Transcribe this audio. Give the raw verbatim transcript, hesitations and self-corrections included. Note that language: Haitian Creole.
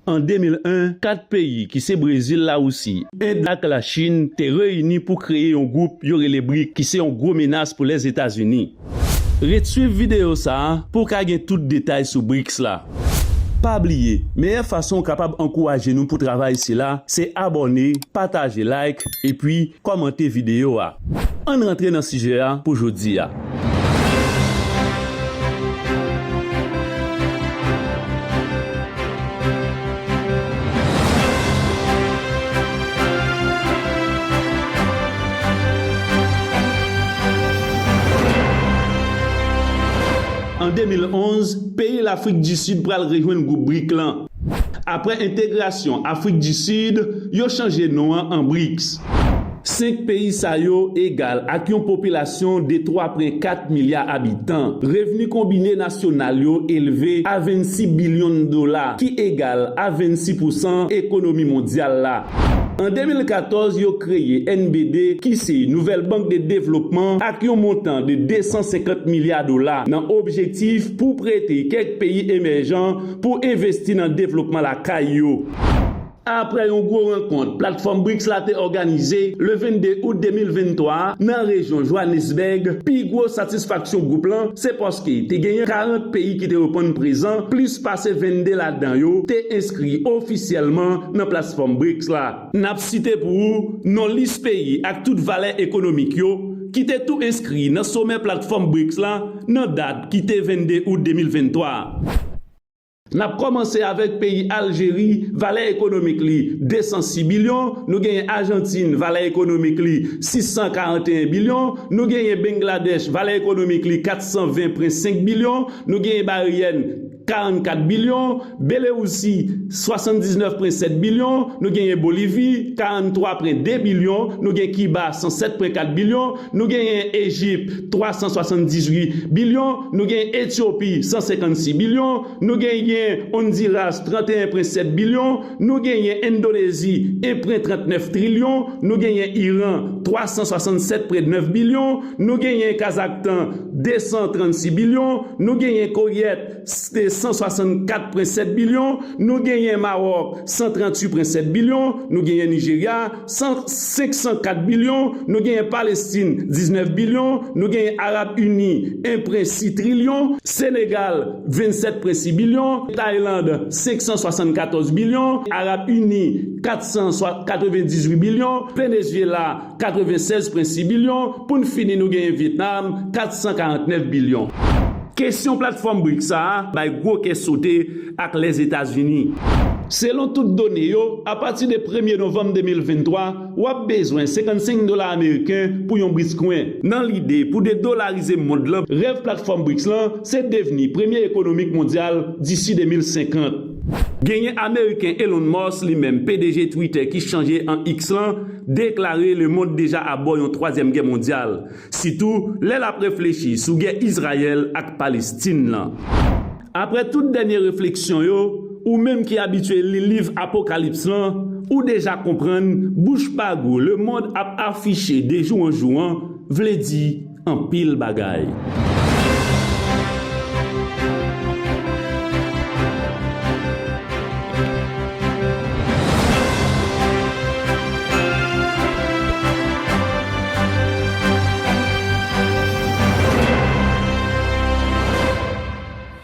An de mil en, kat peyi ki se Brezil, Lawousi, End ak Lachin te reyini pou kreye yon gwoup yo rele brik, ki se yon gwo menas pou Lèzetazini. Ret swiv videyo sa a pou w ka gen tout detay sou briks la. Pa bliye, meyè fason w kapab ankouraje nou pou travay sila se abòne, pataje, like, epi kòmante videyo a. Ann rantre nan sijè a pou jodi a. An de mil onz, peyi Lafrik di Sid pral rejwenn gwoup brik lan. Apre entegrasyon Afrik di Sid, yo chanje non an an briks. Senk peyi sa yo egal ak yon popilasyon de twa pwen kat milya abitan. Revni konbine nasyonal yo elve a vennsis bilyon dola, ki egal a vennsis pousan ekonomi mondyal la. An de mil katòz, yo kreye N B D, ki se Nouvèl Bank de Devlopman, ak yon montan de de san senkant milya dola, nan objektif pou prete kèk peyi emèjan pou envesti nan devlopman lakay yo. Apre yon gwo rankont platfòm briks la te òganize le vennde out de mil venntwa a nan rejyon Johannesburg, pi gwo satisfaksyon gwoup lan se paske te genyen karant peyi ki te reponn prezan, plis pase vennde ladan yo te enskri ofisyèlman nan platfòm briks la. N ap site pou ou non lis peyi ak tout valè ekonomik yo ki te tou enskri nan somè platfòm briks la nan dat ki te vennde out de mil venntwa a. N ap kòmanse avèk peyi Aljeri, valè ekonomik li de san sis bilyon, nou genyen Ajantin, valè ekonomik li sis san karanteyen bilyon, nou genyen Bangladèch, valè ekonomik li kat san ven pwen senk bilyon, nou genyen Baryèn, karannkat bilyon, Belewousi, swasanndiznèf pwen sèt bilyon, nou genyen Bolivi, karanntwa pwen de bilyon, nou gen Kiba, san sèt pwen kat bilyon, nou genyen Ejip, twa san swasanndizuit bilyon, nou genyen Etyopi, san senkannsis bilyon, nou genyen Ondiras, tranteyen pwen sèt bilyon, nou genyen Endonezi, en pwen trannèf trilyon, nou genyen Iran, twa san swasannsèt pwen nèf bilyon, nou genyen Kazaktan, de san trannsis bilyon, nou genyen Koryèt, se san swasannkat pwen sèt bilyon, nou genyen Mawòk, san tranntuit pwen sèt bilyon, nou genyen Nijerya, san, senk san kat bilyon, nou genyen Palestin, diznèf bilyon, nou genyen Arab Ini, en pwen sis trilyon, Senegal, vennsèt pwen sis bilyon, Tayland, senk san swasannkatòz bilyon, Arab Ini, kat san katrevendizuit bilyon, Venezyela, katrevensèz pwen sis bilyon, pou n fini nou genyen Vyetnam, kat san karantnèf bilyon. Kesyon platfòm briks sa a bay gwo kè sote ak Lèzetazini. Selon tout done yo, apati de premye novanm de mil venntwa, w ap bezwen senkannsenk dola ameriken pou yon briskwen. Nan lide pou dedolarize mond lan, rèv platfòm briks lan se devni premye ekonomik mondyal disi de mil senkant. Genyen Ameriken Elon Musk, li menm P D G Twitter ki chanje an X lan, deklare lemonn deja abò yon twazyèm gè mondyal, sitou lè l ap reflechi sou gè Izrayèl ak Palestin lan. Apre tout dènye refleksyon yo, ou menm ki abitye li liv Apokalips lan, ou deja konprann bouch pa gou lemonn ap afiche de jou an jou an vle di anpil bagay.